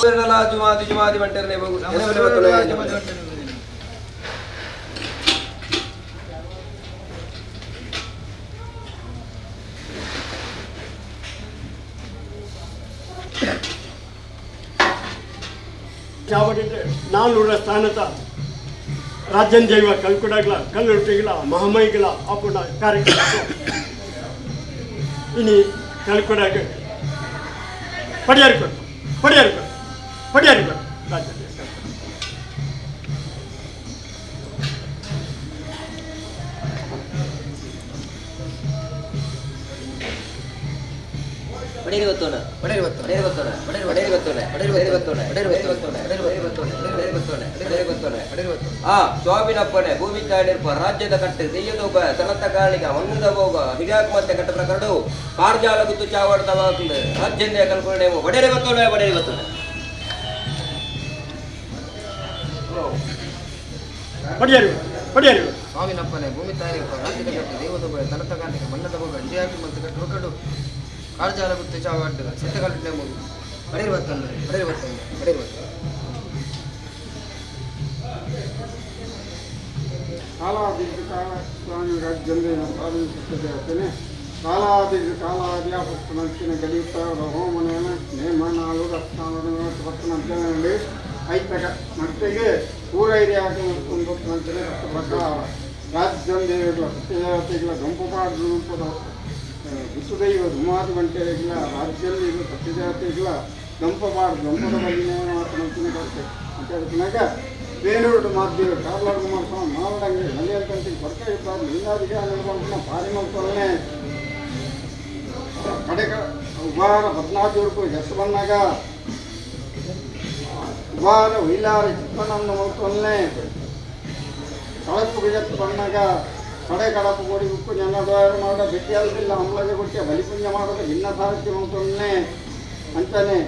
ಜುಮಾದಿ ಜುಮಾದಿ ಬಂಟೆರ್ನೆ ಎಣ್ಣೆ ಬತ್ತೊಂಡೆ. ಚಾವಡಿಟ್ ನಾನೂರ ಸ್ಥಾನದ ರಾಜನ್ ದೈವ ಕಲ್ಕುಡಗ್ಲ ಕಲ್ಲುಟ್ಟಿಗಳ ಮಹಮೈಗಳ ಅಪುಣ ಕಾರ್ಯಕ್ರಮ ಇನಿ ಕಲ್ಕುಡಾಗ ಪಡಿಯಾರು ಕೊಟ್ಟು ಪಡಿಯಾರು ಕೊಟ್ಟು ಪಡಿಯಾರು ಕೊಟ್ಟು ರಾಜನ್ ದೈವ ಕಲ್ಕುಡ. ಒಡೇರಿ ಗೊತ್ತೋಣ ಒಡೇರಿ ಗೊತ್ತೋಣ ಒಡೇರಿ ಗೊತ್ತೋಣ ಒಡೇರಿ ಗೊತ್ತೋಣ ಒಡೇರಿ ಗೊತ್ತೋಣ ಒಡೇರಿ ಗೊತ್ತೋಣ ಒಡೇರಿ ಗೊತ್ತೋಣ ಒಡೇರಿ ಗೊತ್ತೋಣ ಒಡೇರಿ ಗೊತ್ತೋಣ ಒಡೇರಿ ಗೊತ್ತೋಣ. ಆ ಸ್ವಾಮಿನಪ್ಪನೆ ಭೂಮಿ ತಾಳಿರ್ಪ ರಾಜ್ಯದ ಕಟ್ಟು ದೆಯ್ಯದೋಪ ತಲತ್ತ ಕಾಳಿಗ ಮಣ್ಣದ ಭೋಗ ಹಿರಿಯಾಕ್ ಮತ್ತೆ ಕಟ್ಟ ಪ್ರಕರಣವು ಕಾರ್ಜಾಲ ಗುತ್ತು ಚಾವಡ್ದ ವಾಕ್ಲು ರಾಜ್ಯಂದೇ ಕಲ್ಪನೆ ಒಡೇರಿ ಗೊತ್ತೋಣ ಒಡೇರಿ ಗೊತ್ತೋಣ. ಪಡಿಯಾರು ಪಡಿಯಾರು. ಸ್ವಾಮಿನಪ್ಪನೆ ಭೂಮಿ ತಾಯಿರಿಪ್ಪ ರಾಜ್ಯದ ಕಟ್ಟು ದೈವದ ಭಯ ತಲತ ಕಾಂತಿಕ ಮಣ್ಣದ ಭೋಗ ಹಿರಿಯಾಕಿ ಮತ್ತು ಕಟ್ಟು ಒಕ್ಕಡು ಕಾರ್ಜಾಲ ಗುತ್ತು ಚಾವಡ್ಡು ಸತ್ಯಗಲ್ಟೆ ಮಗು ಬಡೇರಿ ಬತ್ತೊಂದು ಬಡೇರಿ ಬತ್ತೊಂದು ಬಡೇರಿ ಬತ್ತೊಂದು. ಕಾಲಾದಿಕಾಲ ಸ್ವಾಮಿ ರಾಜ್ಯಂದೇ ಸ್ವಾಮಿ ಸತ್ಯದೇವತೆನೆ ಕಾಲಾದಿ ಕಾಲಾದ್ಯಾಪತ್ತು ನಂಚಿನ ಗಲೀತ ಹೋಮನೇನ ನೇಮ ನಾಲು ರತ್ನಾನು ಪತ್ತು ನಂಚನೆ ಐತಕ ಮಟ್ಟಿಗೆ ಊರೈರಿ ಹಾಕಿ ನಂಚನೆ ರಕ್ತ ಪ್ರಕಾರ ರಾಜ್ಯಂದೇವಿಗಳ ಸತ್ಯದೇವತೆಗಳ ಗಂಪು ಪಾಡು ಗುತ್ತುದೈವ ಧುಮಾದಿ ಗಂಟೆಗಳ ರಾಜ್ಯಂದೇವಿ ಸತ್ಯದೇವತೆಗಳ ಗಂಪ ಪಾಡು ಗಂಪದ ಬಲ್ಲಿನೇ ಮಾತು ನಂಚಿನ ಕೊಡ್ತೆ ಅಂತ ಹೇಳ್ತಿನಾಗ వేలూరు మాధ్యుడు కార్లాడు కుమార్ స్వామి మావడంగి మల్లియల్ కొరక ఇబ్బారు లింగాదిగా నిలబడుతున్న పారిమల్తోనే ಕಡೆಗ ಉಬಾರ ಪದ್ನಾಜೂರ್ಕು ಎಸ್ ಬಂದಾಗ ಉಬಾರ ಉಯ್ಲಾರ ಚಿತ್ಪನಂದ ಮಲ್ತೊಲ್ನೆ ಕಳಪು ಗಿಜತ್ ಬಂದಾಗ ಕಡೆ ಕಡಪು ಕೊಡಿ ಉಪ್ಪು ಜನ ಮಾಡ ಬೆಟ್ಟಿಯಾಲ್ದಿಲ್ಲ ಅಮ್ಲಜ ಕೊಟ್ಟಿ ಬಲಿಪುಂಜ ಮಾಡೋದು ಭಿನ್ನ ಸಾಹಿತ್ಯ ಮಲ್ತೊಲ್ನೆ ಅಂತಾನೆ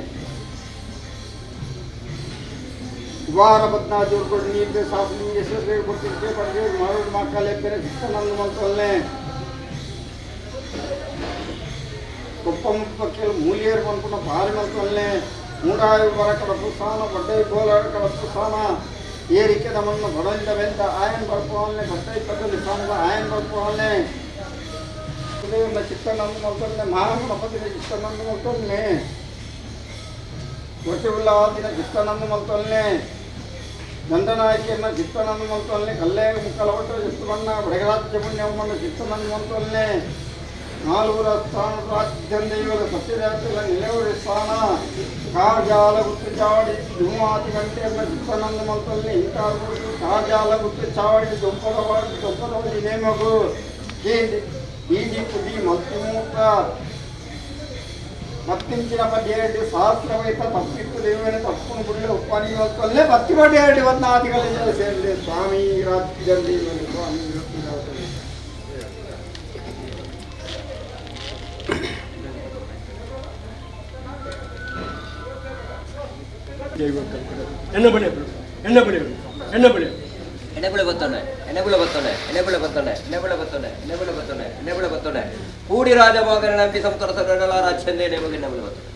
ಉಬಾರ ಪದ್ನಾಜೂರ್ಕು ನೀರು ಸಾಸಲಿಂಗೇಶ್ವರ ಕೊಟ್ಟಿದ್ದೆ ಪಡೆದು ಮಾರೋಡು ಮಕ್ಕಳೇ ಬೇರೆ ಚಿತ್ತನಂದ ಮಲ್ತೊಲ್ನೆ కుప్ప ముప్పక్కెలు మూలియర్ కొనుక్కున్న భారీ మల్తొల్నే మూడాయి బర కడపు సాన బడ్డై బోలాడ కడపు సాన ಏರಿಕೆ ನಮ್ಮನ್ನು ಬಡಂದ ಬೆಂದ ಆಯನ್ ಬರ್ಪೋಲ್ನೆ ಬಟ್ಟೈ ಪಟ್ಟಲಿ ಸಾನದ ಆಯನ್ ಬರ್ಪೋಲ್ನೆ ಚಿತ್ತನಂದ ಮಲ್ತೊಲ್ನೆ ಮಹಾಗಣಪತಿ ಚಿತ್ತನಂದ ಮಲ್ತೊಲ್ನೆ ವರ್ಷವುಲ್ಲಾದಿನ ಚಿತ್ತನಂದ ಮಲ್ತೊಲ್ನೆ ದಂಡನಾಯಕಿಯನ್ನ ಚಿತ್ತನಂದ ಮಲ್ತೊಲ್ನೆ ಕಲ್ಲೇ ಮುಕ್ಕಲವಟ್ಟ ಚಿತ್ತಬಣ್ಣ ಬಡಗರಾಜ್ಯ ಪುಣ್ಯಮ್ಮಣ್ಣ ಚಿತ್ತನಂದ ಮಲ್ತೊಲ್ನೆ ನಾಲ್ವರ ಸ್ಥಾನ ರಾಜ್ಯಂದೈವದ ಸತ್ಯದೇವತೆಗಳ ನಿಲುವರಿ ಸ್ಥಾನ ಕಾರ್ಜಾಲ ಗುತ್ತು ಚಾವಡಿ ಧೂಮಾತಿ ಗಂಟೆಯನ್ನ ಚಿತ್ತನಂದ ಮಲ್ತೊಲ್ನೆ ಇಂತಾರು ಕಾರ್ಜಾಲ ಗುತ್ತು ಚಾವಡಿ ದೊಂಪದವಾಡಿ ದೊಂಪದವಲ್ಲಿ ನೇಮಗು ಕೇಂದಿ ಬೀದಿ ಪುಡಿ ಮಲ್ತಿಮೂತ ಮತ್ತಿಂಚಿನ ಪಡ್ಡೇಡಿ ಸಹಸ್ರವೈತ ತಪ್ಪಿತ್ತು ದೇವನ ತಪ್ಪುನು ಬುಳ್ಳೆ ಉಪ್ಪನಿ ಮಲ್ತೊಲ್ಲೆ ಬತ್ತಿ ಪಡ್ಡೇಡಿ ವನ್ನಾದಿಗಳ ಸೇರಲಿ ಸ್ವಾಮಿ ರಾಜ್ಯಂದೈವನ ಸ್ವಾಮಿ ರಾಜ್ಯದೇವತೆ. ದೈವ ಕಲ್ಕುಡ ಎಣ್ಣೆ ಬಳಿ ಎಣ್ಣೆ ಬಳಿ ಎಣ್ಣೆ ಬಳಿ. ಎಣ್ಣೆಬುಳೆ ಬತ್ತೊಂಡೆ ಎಣ್ಣೆಬುಳೆ ಬತ್ತೊಂಡೆ ಎಣ್ಣೆಬುಳೆ ಬತ್ತೊಂಡೆ ಎಣ್ಣೆಬುಳೆ ಬತ್ತೊಂಡೆ ಎಣ್ಣೆಬುಳೆ ಬತ್ತೊಂಡೆ ಎಣ್ಣೆಬುಳೆ ಬತ್ತೊಂಡೆ ಕೂಡಿ ರಾಜಮೋಗನ ನಂಬಿ ಸಂತರ ಸರಳ ರಾಜ್ಯಂದೇ ನೇಮಗ ಎಣ್ಣೆಬುಳೆ ಬತ್ತೊಂಡೆ.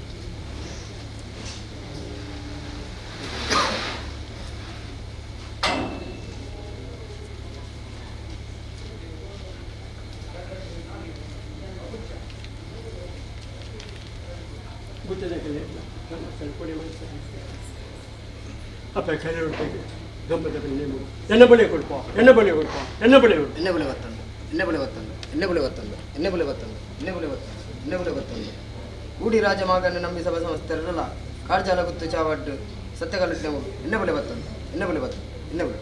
ಗುತ್ತದ ಕಲ್ಕೊಡಿ ಅಪ್ಪ ಕಲ್ಲುಟ್ಟಿಗೆ ಗಂಪದ ನೇಮು ಎಣ್ಣೆ ಬಳಿ ಕೊಡ್ಪ ಎಣ್ಣೆ ಬಳಿ ಕೊಡ್ಪ ಎಣ್ಣೆ ಬಳಿ ಕೊಡ್ಪ. ಎಣ್ಣೆ ಬಳಿ ಬತ್ತೊಂದು ಎಣ್ಣೆ ಬಳಿ ಬತ್ತೊಂದು ಎಣ್ಣೆ ಬಳಿ ಬತ್ತೊಂದು ಎಣ್ಣೆ ಬಳಿ ಬತ್ತೊಂದು ಎಣ್ಣೆ ಬಳಿ ಬತ್ತೊಂದು ಎಣ್ಣೆ ಬಳಿ ಬತ್ತೊಂದು ಕೂಡಿ ರಾಜಮಾಗನ್ನು ನಂಬಿ ಸಭಾ ಸಂಸ್ಥೆರಲ್ಲ ಕಾರ್ಜಾಲ ಗುತ್ತು ಚಾವಡ್ಡು ಸತ್ಯಗಲ್ಟೆ ಮಗು ಎಣ್ಣೆ ಬಳಿ ಬತ್ತೊಂದು ಎಣ್ಣೆ ಬಳಿ ಬತ್ತೊಂದು ಎಣ್ಣೆ ಬಳಿ.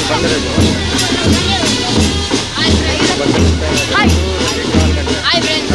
Hi hi friends.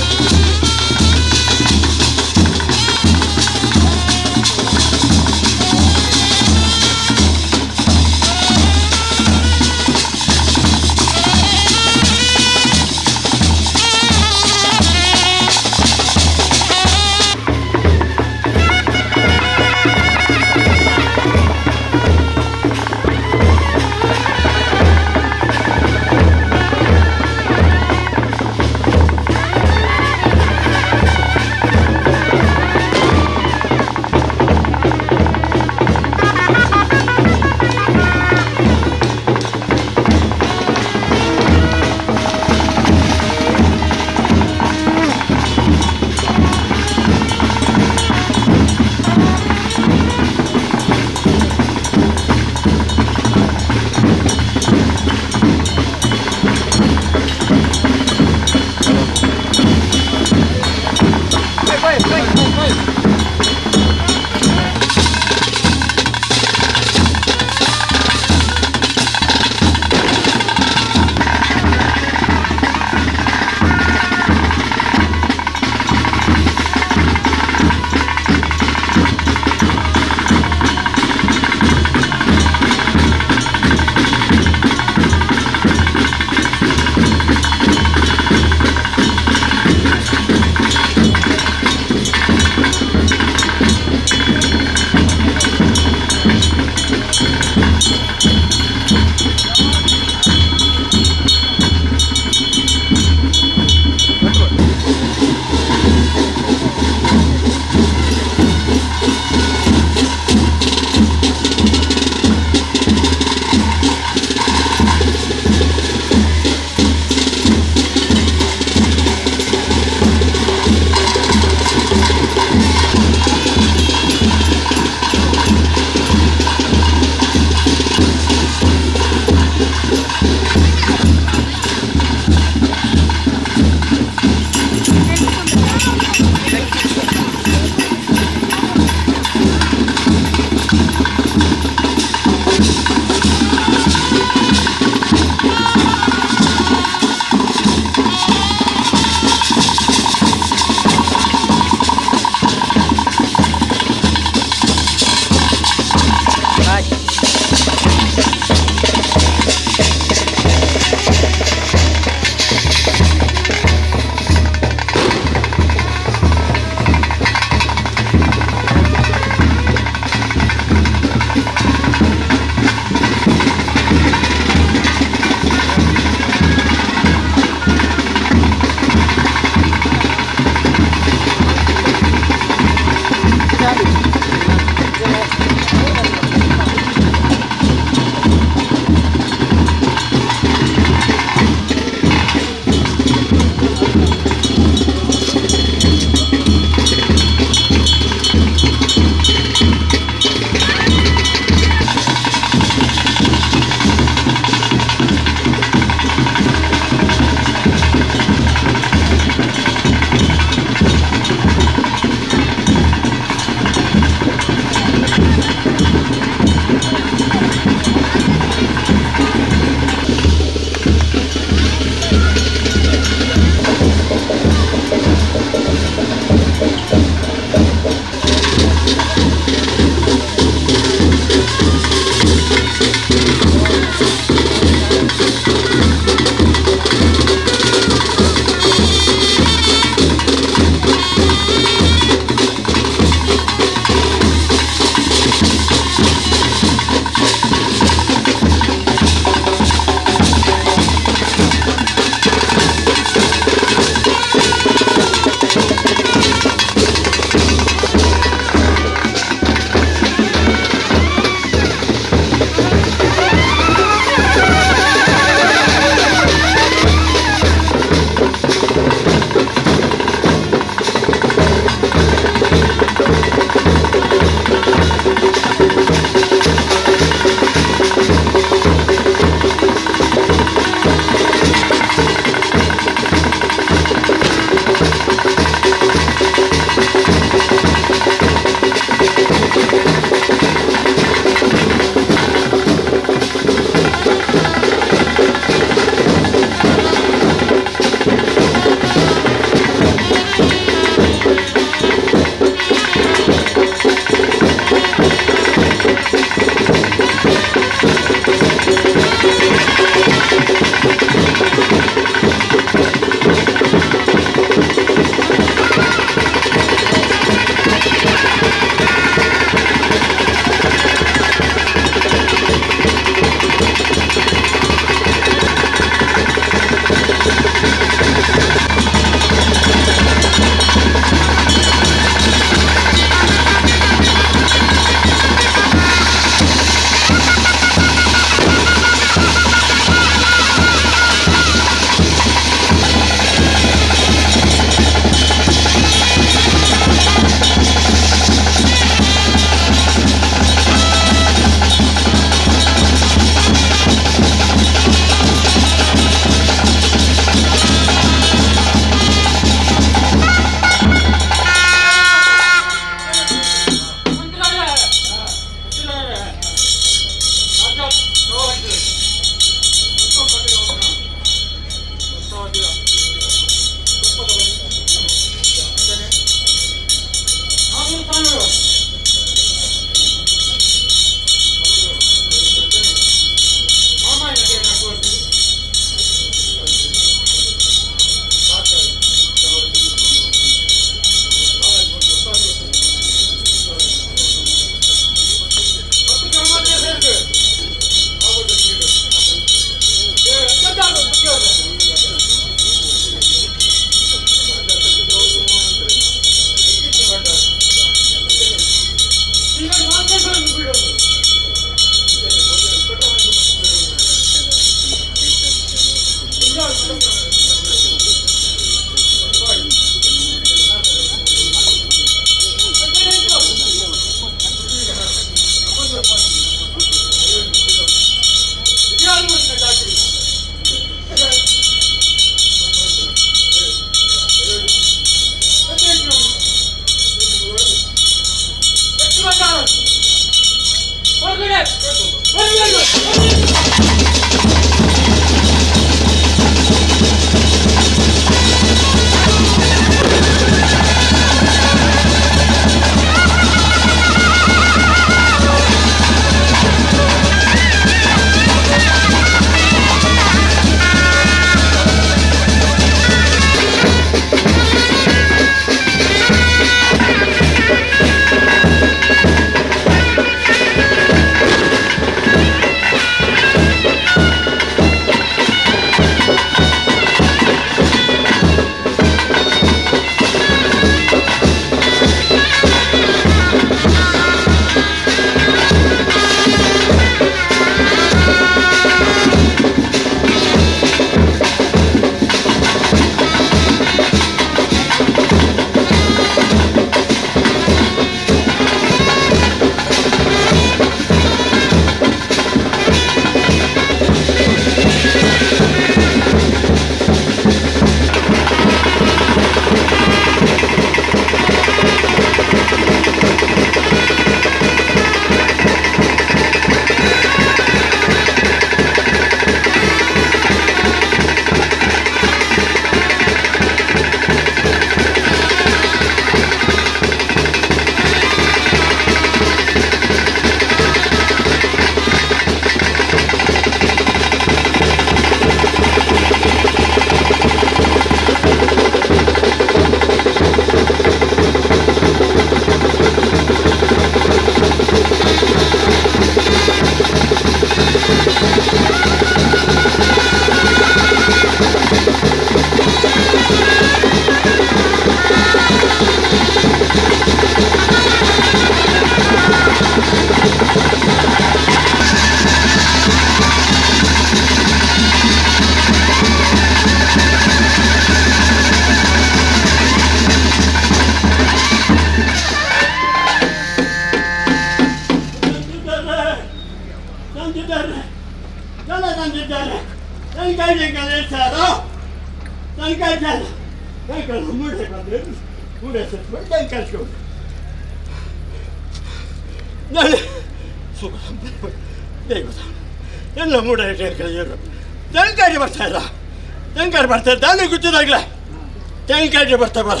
ತೆಂಕಾಯಿ ಬರ್ತಾ ಬರ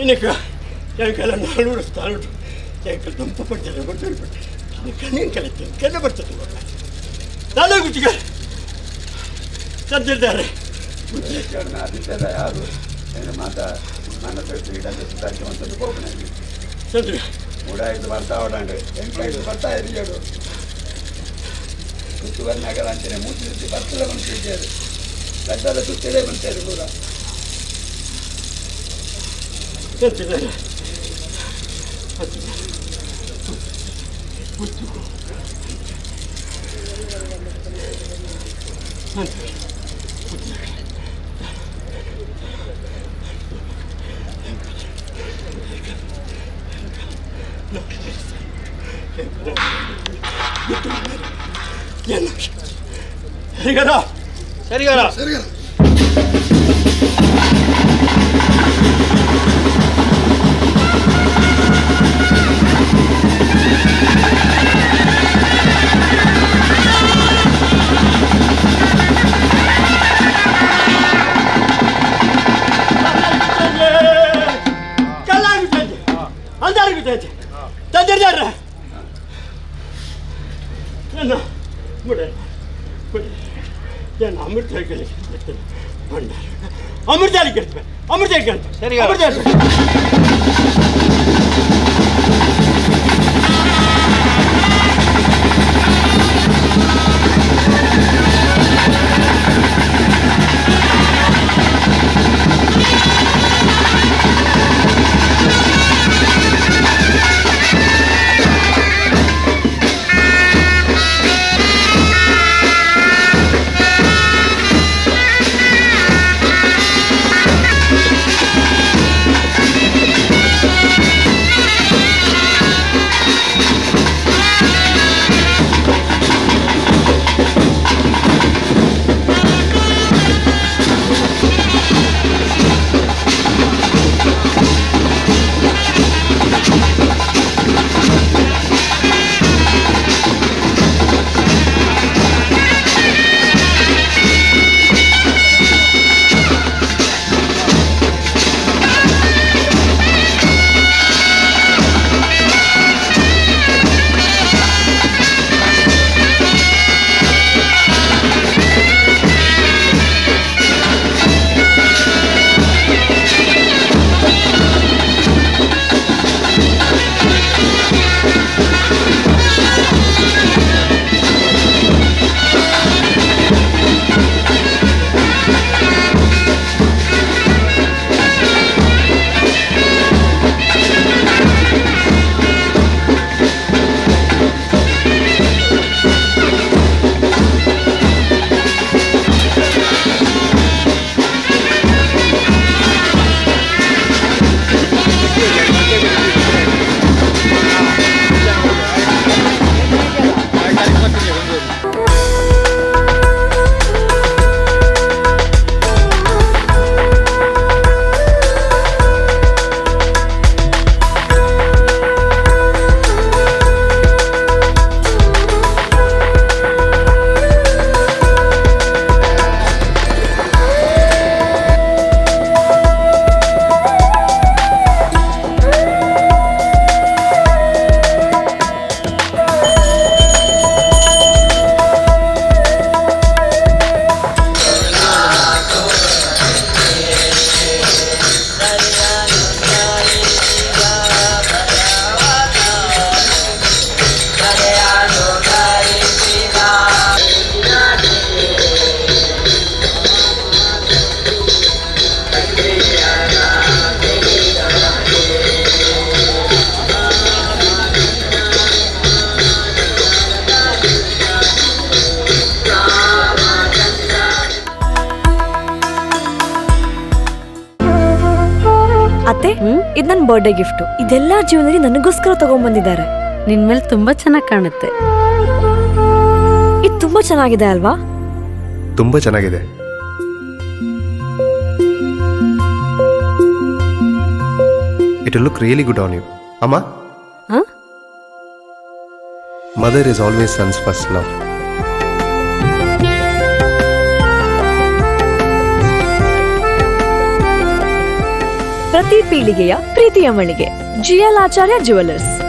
ಇನ್ನಕ್ಕೆ ತೆಂಕಾಯಿ ನಾನೂರು ತಾನೂರು ತೆಂಕಾಯಿ ತಂಪು ಪಡ್ತಾರೆ ಬರ್ತಾರೆ ಕಣ್ಣಿನ ತೆಂಕಾಯಿ ಬರ್ತದೆ ನಾನೇ ಗುತ್ತಿಗೆ ತಂದಿದ್ದಾರೆ ಯಾರು ಮಾತಾ ಚಂದ್ರ ಮೂಡಾಯ್ತು ಬರ್ತಾ ಓಡಾಂಡ್ರಿ ಎಂಟಾಯ್ತು ಬರ್ತಾ ಇರಿಯೋಡು ಸುತ್ತು ಬಂದಾಗ ಅಂತಾನೆ ಮೂತಿ ಬರ್ತದೆ ಬಂತಿದ್ದಾರೆ ಗದ್ದಲ ಸುತ್ತಿದೆ ಬಂತಾರೆ ಪೂರ ತಂದಿದ್ದಾರೆ ಸರಿಗಾರ ಸರಿಗಾರ ಸರಿಗಾರ. ತಂದಿದ್ದಾರೆ ಅಮೃತ ಅಮೃತ ಅಮೃತ ಸರಿ. ಅಮೃತ. Thank ಅತ್ತೆ, ಇದು ನನ್ನ ಬರ್ಡೇ ಗಿಫ್ಟ್. ಇದೆಲ್ಲ ಜೀವನದಲ್ಲಿ ನನಗೋಸ್ಕರ ತಗೊಂಡ್ಬಂದಿದ್ದಾರೆ. ನಿನ್ ಮೇಲೆ ತುಂಬಾ ಚೆನ್ನಾಗಿ ಕಾಣುತ್ತೆ. ಇದು ತುಂಬಾ ಚೆನ್ನಾಗಿದೆ ಅಲ್ವಾ? ತುಂಬಾ ಚೆನ್ನಾಗಿದೆ. It look really good on you ಅಮ್ಮ. ಹಾ? Mother is always son's first love. ಪ್ರತಿ ಪೀಳಿಗೆಯ ಪ್ರೀತಿಯ ಮಳಿಗೆ, ಜಿಎಲ್ ಆಚಾರ್ಯ ಜುವೆಲ್ಲರ್ಸ್.